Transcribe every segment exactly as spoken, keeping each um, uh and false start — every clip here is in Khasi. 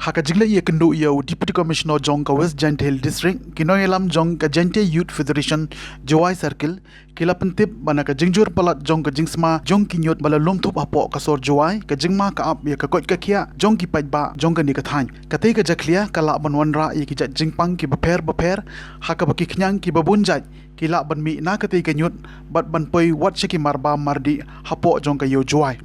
Ha ka jingleit ïakynduh ïa u Deputy Commissioner jong ka West Jaintia Hills District, ki nongïalam jong ka Jaintia Youth Federation Jowai Circle ki la pyntip ba na ka jingjur palat jong ka jingsma jong ki ñiut ba la lum thup hapoh ka sor Jowai, ka jingma ka ap ïa ka koit ka khiah jong ki paidbah jong kane ka thaiñ. Katei ka jakhlia ka lah ban wanrah ïa ki jait jingpang kiba pher bapher, ha kaba ki khñiang kiba bun jait ki lah ban mih na katei ka ñiut bad ban poi wat sha ki marbam mardih hapoh jong ka ïew Jowai.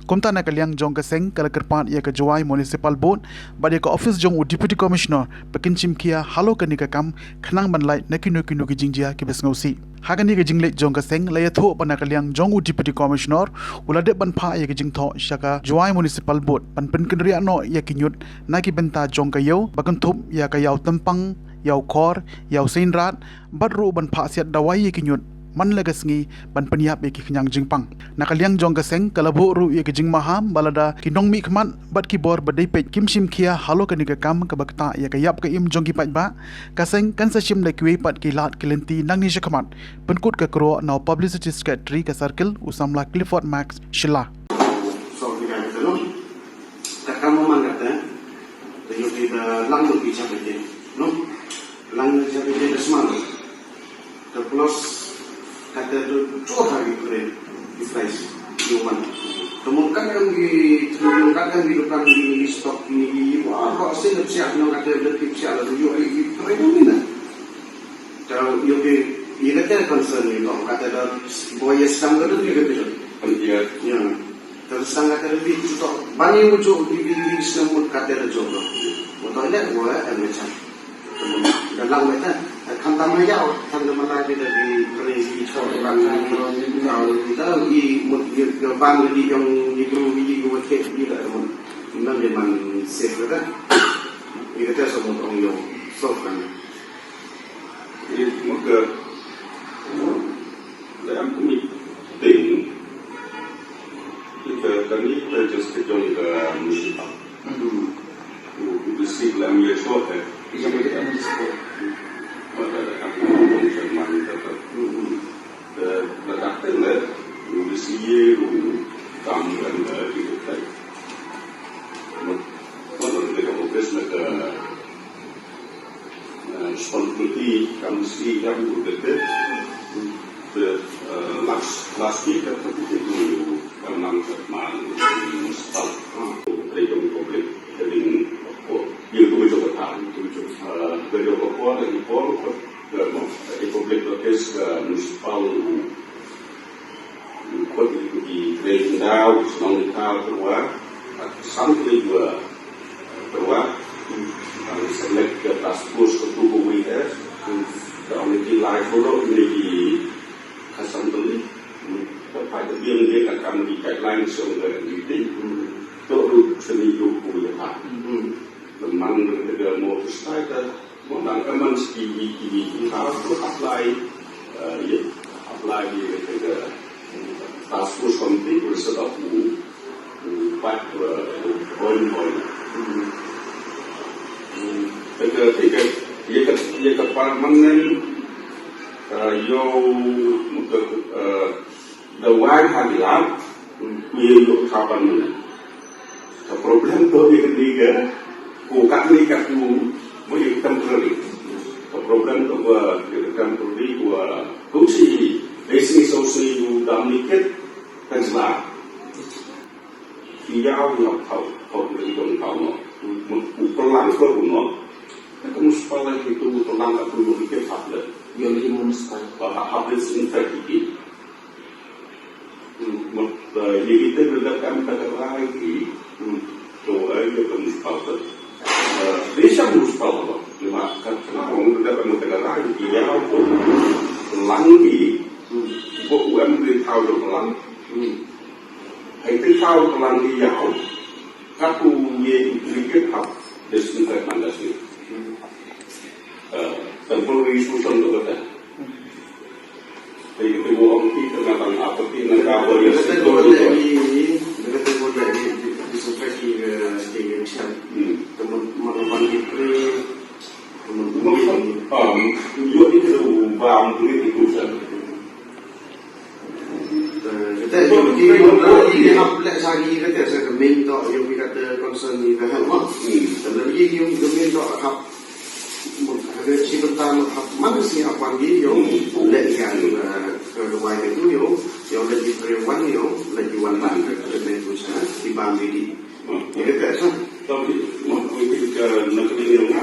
Kumta na ka liang jong ka seng ka la kyrpad ïa ka Jowai Municipal Board bad ïa ka office jong u Deputy Commissioner ba kin shim khia halor kane ka kam khnang ban lait na kino kino ki jingjia kiba sngewsih. Ha kane ka jingleit jong ka seng la ïathuh ba na ka liang jong u Deputy Commissioner u la dep ban phah ïa ka jingthoh sha ka Jowai Municipal Board ban pynkynriah noh ïa ki ñiut na ki bynta jong ka ïew ba kynthup ïa ka Ïaw Tympang, Ïaw Khor, Ïaw Seinrad, bad ruh ban phah siat dawai ïa ki ñiut man la ka sngi ban pynïap ïa ki khñiang jingpang. Na ka liang jong ka seng ka la buh ruh ïa ka jingmaham ba lada ki nongmihkhmat bad ki bor ba dei peit kim shim khia halor kane ka kam kaba ktah ïa ka ïap ka im jong ki paidbah, ka seng kan sa shim da kiwei pat ki lad ki lynti nangne shakhmat. Pynkut ka khubor na u Publicity Secretary ka Circle u samla Clifford Max Shylla. Ka kam man kata, te ïoh ki da lang lut ki cha pete, no? Lang lut ki cha pete da sma. Te plus kata da jor ha ki kren, ki price, ïoh man. Te mon kat kan ki, mon kat kan ki dukan ki, ki stock ki, ki, wah, kok sing da psiak, no, kata da ki psiak la, ïoh ki kren ni na. Te ïoh ki, ïoh kata concern ni, no, kata da boy ya sang da ki kata. Ya. Te sdang kata da bit tu to. Ban ïa u jok di di di sdang mut kata da jok. Mut to ïa wa em cha. Da lang meta. Khamtam ma ïa, khamtam ma la di da di pre di chor ban da di mut ïa ban di jong di bru di di wa ke di da mut. Nan di man safe da. Di kata so mut ong ïa. So kan. Ïa mut ka. Da em kum i ting. Ïa ka kani ka just ka jong ka municipal. Hmm. U, u bisi lam ïa short eh. Ïa ka municipal. Mata da em kum i chairman ka ka. Hmm. Da, da ka teng le, u bisi ïa u kam kan da ki ka tai. Mata, mata da ka office na ka Eh, responsibility kam mesti kam betul. The, eh, last, last week kan tu tu kam nang man municipal. Dari kami public, dari ko, dia tu macam apa? Eh, dari ko, dari ko, dari ko, dari public notice ke municipal. Khot ïa ki trei khyndaw, shnong ïa ka tyrwa, san tylli ki tyrwa, select ka task force katu kawei ka, ka ong ïa ki lai phew ïa ki khatsan tylli, ka phai ka biang ïa ka kam ki guidelines jong ka N G T, to ruh seni ruh kawei ka. Ka man ka mo ka style ka Mo nang ka man ski wi ki wi ki ha to apply, eh, ye apply ye ke ke task force committee ko set up u u pat ko ko ko. Ke ke ke ye ke ye ke permanent, eh, yo ke, eh, Da wai ha ki lad, ku ïa ïoh ka ban mynne. Ka problem to ïa kane ka, ko katne katno, mo ïa temporary. Ka problem to ba ïa temporary ko, ko shi, dei shi so shi u dam ni kit, kan sla. Ki ïaw ïa thaw, thaw ki dong thaw no. Mo u pelang ko no. Ka municipal ïa ki to u pelang ka to ïa ki hap le. Ïa ki municipal. Ba hap le sin ta ki ki. Mut, eh, ïa kita bynta kam ka rai ki, to, eh, ïa ka municipal tu. Eh, dei sa municipal tu. Cuma kan kena orang bynta kam ka rai ki, ïa ko lang ki, ko U M beli thaw jong lang. Hai tu thaw lang ki ïa ko. Ka tu ïa ki hap, dei sini kan mandas ni. Eh, temporary solution tu kata. Te, te, bu ong ki, te, na, na, apa ki, na, ka, apa, ya, Kata ko, ya, di, kata ko, ya, di, di, di, survey ki, eh, ki, eh, siang. Hmm. Teman, mana, mana, di, pre, teman, um, yo, di, tu, bam, di, di, tu, siang. Eh, Te ïa ki ïa ki hap leh sa ki kata sa ka main doh ïa ki kata concern ni ka health. Hmm. Te lada ïa ki ïa ka main doh hap, hap shi bynta hap man shi hap wan ki ïa leh ïa ka ka duwai ka tu ïa ïa leh ki pre wan ïa leh ki wan ban ka ka tu sa ki bam ki. Ïa kata sa. Tapi mo ko ki ka na ka ïa nga